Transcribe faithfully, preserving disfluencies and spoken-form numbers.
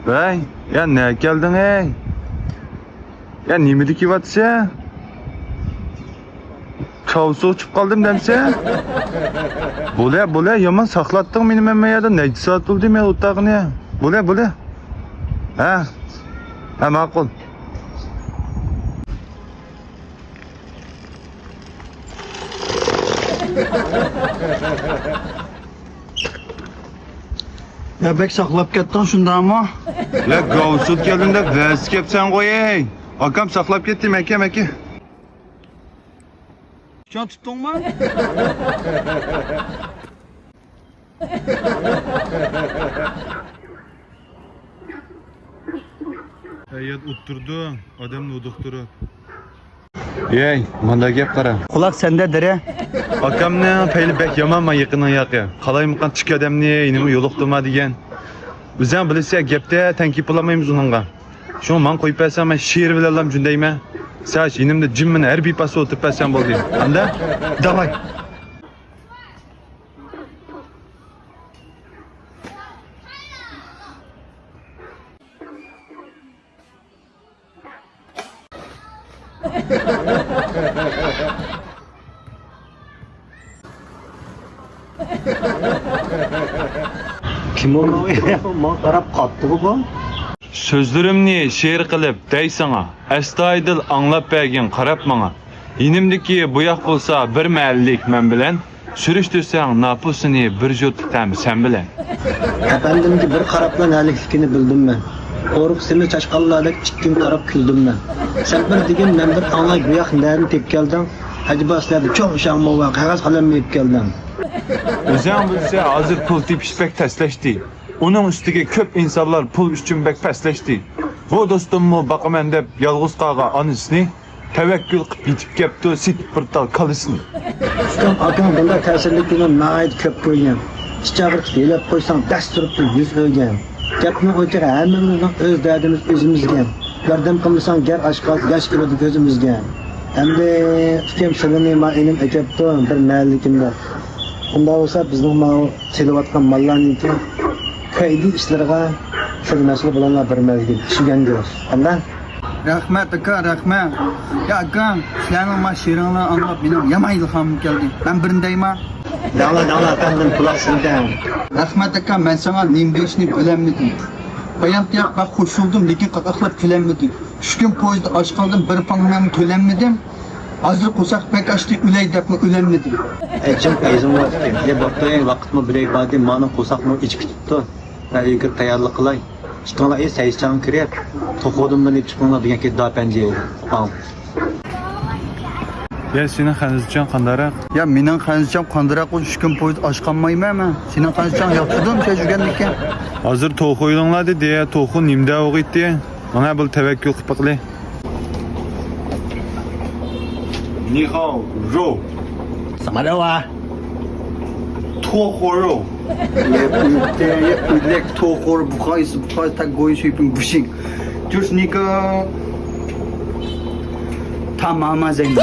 ۋەي، يا نەگە كەلدىڭ ئەي؟ يا نېمىدە كېلىۋاتىسەن؟ چاۋسۇغا چۈشۈپ قالدىم دەمسە؟ بولە، بولە، يامان ساقلاتتىڭ مېنى مەن مەن يەردە. نەچچە سائەت بولدى مەن ئولتۇرغىنى. بولە، بولە. ھە؟ ھە، ماقۇل. يا بەك ساقلاپ كەتتىڭ، شۇنداقمۇ؟ يا گاۋسۇت كەلدىم دەپ ۋەزىسى كەپسەن غوي. ئاكام ساقلاپ كەتتىم، ئەكەم، ئەكە. پىچان تۇتتۇڭمۇ؟ ھەيئەت ئولتۇرىدۇ، ئادەمنى ھودۇقتۇرۇپ. يەي، مانا گەپ قارا. قۇلاق سەندە دېرە. ئاكامنىڭ پەيلى بەك يامان، ما يېقىننىڭ ياقى. قالايمىقان تىك ئادەمنى يېنىڭغا يولۇقتۇرما دېگەن. ئۆزەڭ بىلىسەن، گەپتە تەڭ كېلىپ بولالمايمىز ئۇنىڭغا. شۇڭا ماڭا قويۇپ بەرسەڭ، مەن شېئىر بىلەنلا جۈندەيمەن. سەن يېنىمدا جىم مېنى ھەربىي پاستا ئولتۇرۇپ بەرسەڭ بولدى. ئەمدى داۋاي. كىم ئۇ؟ ماڭا قاراپ قاپتىغۇ بۇ. سۆزلىرىمنى شېئىر قىلىپ دەي ساڭا، ئەستايىدىل ئاڭلاپ بەرگىن قاراپ ماڭا. يېنىمدىكى بۇياق بولسا بىر مەھەللىك مەن بىلەن، سۈرۈشتۈرسەڭ ناپۇسىنى بىر جۇت تەم سەن بىلەن. ئەپەندىمگە بىر قاراپلا نەلىكلىكىنى بىلدىم مەن. قورۇق سېمىز چاشقانلاردەك ئىككىم قاراپ كۈلدۈم مەن. سەن بىر دېگىن، مەن بىر ئاڭلاي، بۇياق نەدىن تېپىپ كەلدىڭ؟ ئەجەبا سىلەردە چوڭ ئىشاڭمۇ بار، قەغەز قەلەممۇ ئېلىپ كەلدىڭ؟ ئۆزەڭ بىلسە، ھازىر پۇل تېپىش بەك تەسلەشتى. ئۇنىڭ ئۈستىگە كۆپ ئىنسانلار پۇل ئۈچۈن بەك پەسلەشتى. بۇ دوستۇممۇ باقىمەن دەپ يالغۇز قالغان ئانىسىنى تەۋەككۈل قىپ يېتىپ كەپتۇ، سېتىپ بىر تال كالىسىنى. ئۇكام، ئاكاڭ بۇنداق تەسىرلىكلەرنى ناھايىتى كۆپ كۆرگەن. ئىچ ئاغرىتىپ ھېلىپ قويساڭ، دەس تۇرۇپلا يۈز ئۆرگەن. گەپنىڭ ئۆتىكى، ھەممىمىزنىڭ ئۆز دەردىمىز ئۆزىمىزگە. ياردەم قىلمىساڭ گەر ئاچ قالسا، ياش كېلىدۇ كۆزىمىزگە. ئەمدى ئۇكام سىلىنى ما ئىنىم ئەكەپتۇ بىر مەھەللىكىمدە. ئۇنداق بولسا بىزنىڭ ماۋۇ سېلىۋاتقان ماللارنىڭكى كەيدى ئىشلىرىغا سىلى مەسئۇل بولۇڭلار بىر مەزگىل. چۈشىنىگەن گۆش. ئەمدى؟ رەھمەت ئاكا، رەھمەت. يا ئاكا، سىلەرنىڭ ما شېئىرىڭلارنى ئاڭلاپ مېنىڭ يامان ئىلھامىم كەلدى. مەن بىرنى دەيما؟ دەڭلا، دەڭلا، ئەپەندىم، قۇلاق سىزدە. رەھمەت ئاكا، مەن ساڭا نېمە دېيىشنى بىلەلمىدىم. بايام تۇياق بەك خۇش بولدۇم، لېكىن قاقاقلاپ كۈلەلمىدىم. چۈشكۈن پويىزدا ئاچ قالدىم، بىر پاڭنامنى تۆلەلمىدىم. ھازىر قورساق بەك ئاچتى، ئۆلەي دەپمۇ ئۆلەلمىدىم. ئەجىم پەيزىڭ ۋاقتى. يا بوپتۇ، ۋاقىتمۇ بىرەي باردى، مانىڭ قورساقمۇ ئېچىپ كېتىپتۇ. مەن ئۆيگە تەييارلىق قىلاي. ئىككىڭلار، ئەي، سەيىسجانغا كىرىپ، توخۇدىن بىرنى ئېلىپ چىقىڭلار دېگەن كېتىدۇ، ئەپەندى. ئاڭ. يا سېنىڭ خەنزۇچاڭ قانداقراق؟ يا مېنىڭ خەنزۇچام قانداقراق بولسا، چۈشكۈن پويىز ئاچ قالمايمەن مەن. سېنىڭ خەنزۇچاڭ ياخشىدۇ، مۇشۇ يۈرگەندىكىن. ھازىر توخۇ ئېلىڭلار دېدى، يا توخۇ نېمىدە ئوغىيتتى؟ مانا بۇ تەۋەككۈل قىلىپ باقىلى. نىخاو، رو. ساماروا. توخورو. يا، يا، يا، توخورو، بۇخايسى، بۇخايسى، تاك گوي شۇيپىڭ بۇشىڭ. جوش نىكا. تاماما زەينەپ.